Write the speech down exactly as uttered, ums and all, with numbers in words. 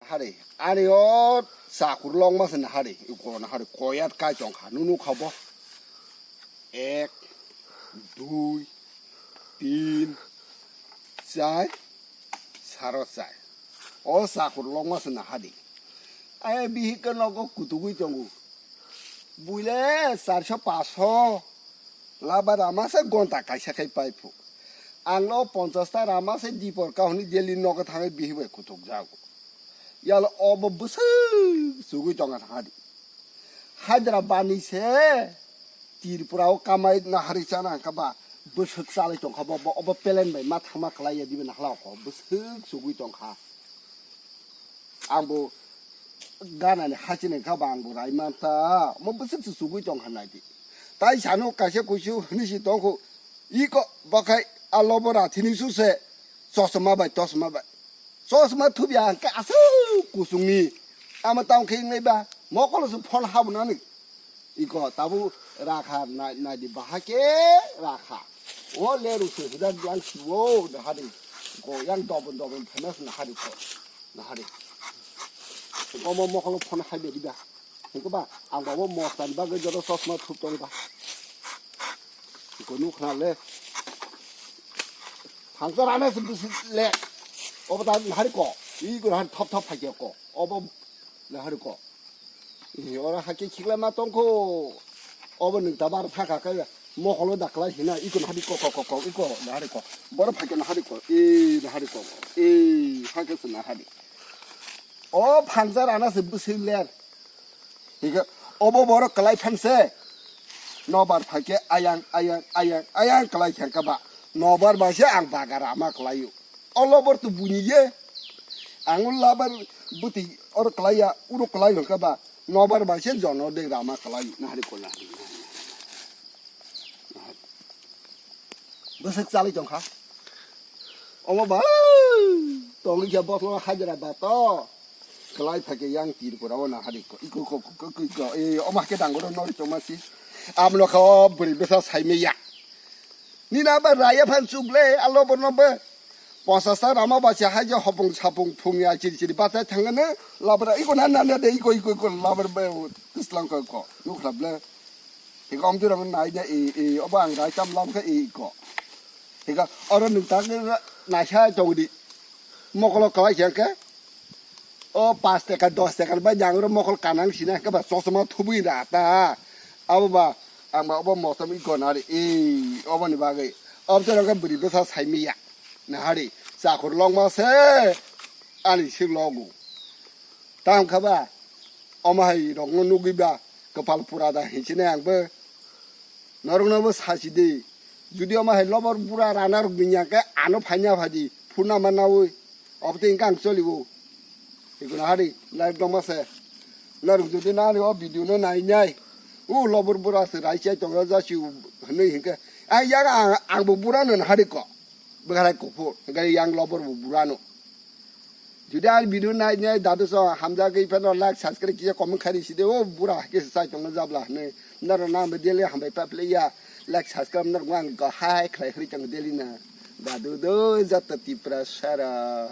Hari, ani o chakur longma se na hari, iko na hari, koyat kai tong kha, nunu kha bo. Ek, dui, tin, char, saro char. O chakur longma se na hari. Ai bihik ke nogo kutugui tongo. Buile charso paso. Laba rama se gonta kaisa khai pai phu. Ang lo ponchas ta rama se dipor kahuni daily nogo thangwi bihi bai kutuk jago. Yalo obo bwswk chugui tonga thangadi. Hyderabad ni se Tripura o kamai nahari chana hangka ba bwswk chalai tongkha bo, bo obo pelen bai ma thangma kwlai ya dibe nakhla ko bwswk chugui tongkha. Ang bo gana ni hachini kha ba ang bo rai manta mo bwswk se chugui tongkha nai di. Tai sano kaisa kuisu hwnwi si tongkhu. Iko bakhai a lobo rathini suse chosma bai tosma bai. Chosma thubya hwnkhe aswk kusungni. Ama tamo khe wngnai ba mokolo se phone habnani. Iko tabu rakha nai nai di bahai ke rakha. O leru se huda lang siwo da hadi. Ko yang dobon dobon phanas na hadi ko. Na hadi. Omo mokolo phone habya di ba. Hwnkhe ba ang babo mostan bagwi joto chosma thup tong ba. Iko nukhna le. Thangsa rana se bisi le. Obo ta nahari ko. Iko nahari thop thop phai ko. Obo nahari ko. Ih, ora hake khikla ma tongkho. Obo nung tabar phaka kaya. Mokolo daklai hina. Iko nahari ko, ko, ko, ko. Iko nahari ko. Boro phai ko nahari ko. Ih, nahari ko. Ih, hake se nahari. O phangsa rana se bwswi ler. Higa obo borok kwlai phanse. Nobar phaikhe ayang, ayang, ayang, ayang kwlai thangkha ba. Nobar bai se ang bagar ama kwlaio. O lobor tu buni ye. Ang o labar bwtwi oro kwlaiya, uro kwlai hwnkha ba. Nobar bai se jono de rama kwlaio. Nahari kola. Bwswk chalai tongkha. Omo ba tongwi khe bosongo Hyderabad to. Kwlai phaikhe yang Tripura o nahari ko. Iko ko ko ko ko ko. E omo hakhe dangoro nori tongma si. Amno kha o bwrwi bwsa saimaya. Nina ba raya phan chugle alo bono ba. Posasa rama ba se haja hopung sapung phungya chiri chiri basa thangane labra iko na na na de iko iko iko labra ba tislang ko ko. Nukhlap le. Higa omtwi rok nai de e e obo ang rai tam lam khe e iko. Higa oro nwng tak naisa tongdi. Mokolo kwlai khe khe. O pash taka dos taka bai jang oro mokol kanang sina khe ba chosma thubui ra ta. Abo ba ang ba obo motom iko nari e obo ni bagwi. Omtwi rok bwrwi bwsa saimiya. Nahari chakhur longma se ani sik logo. Tamo kha ba omo hai rokno nugwi ba kwpal pura da hinchinai ang bo. Norokno bo sachi di. Judi omo hai lobor bura rana rok binya khe ano phaina phadi phurna ma nawi. Obotwi hwnkhe ang choliwo. Ikono hari live dongma se. Norok judi nani o video no nainai. O lobor bura se rai chai tongo jasi hwnwi hinkhe. Ang yaga ang, ang bo bura no hari ko. Bwkhalai kuphur, hwnkhe yang lobor bo burano. Jodi ang video nai nai dadu so hamjagwi phano like subscribe kisa comment khai risi de o bura kisa chai tongno jabla hwnwi. Naro nang be daily hambai paple ya like subscribe naro ang go hai khlai hri tong daily na. Dadu do jata Tipra sara.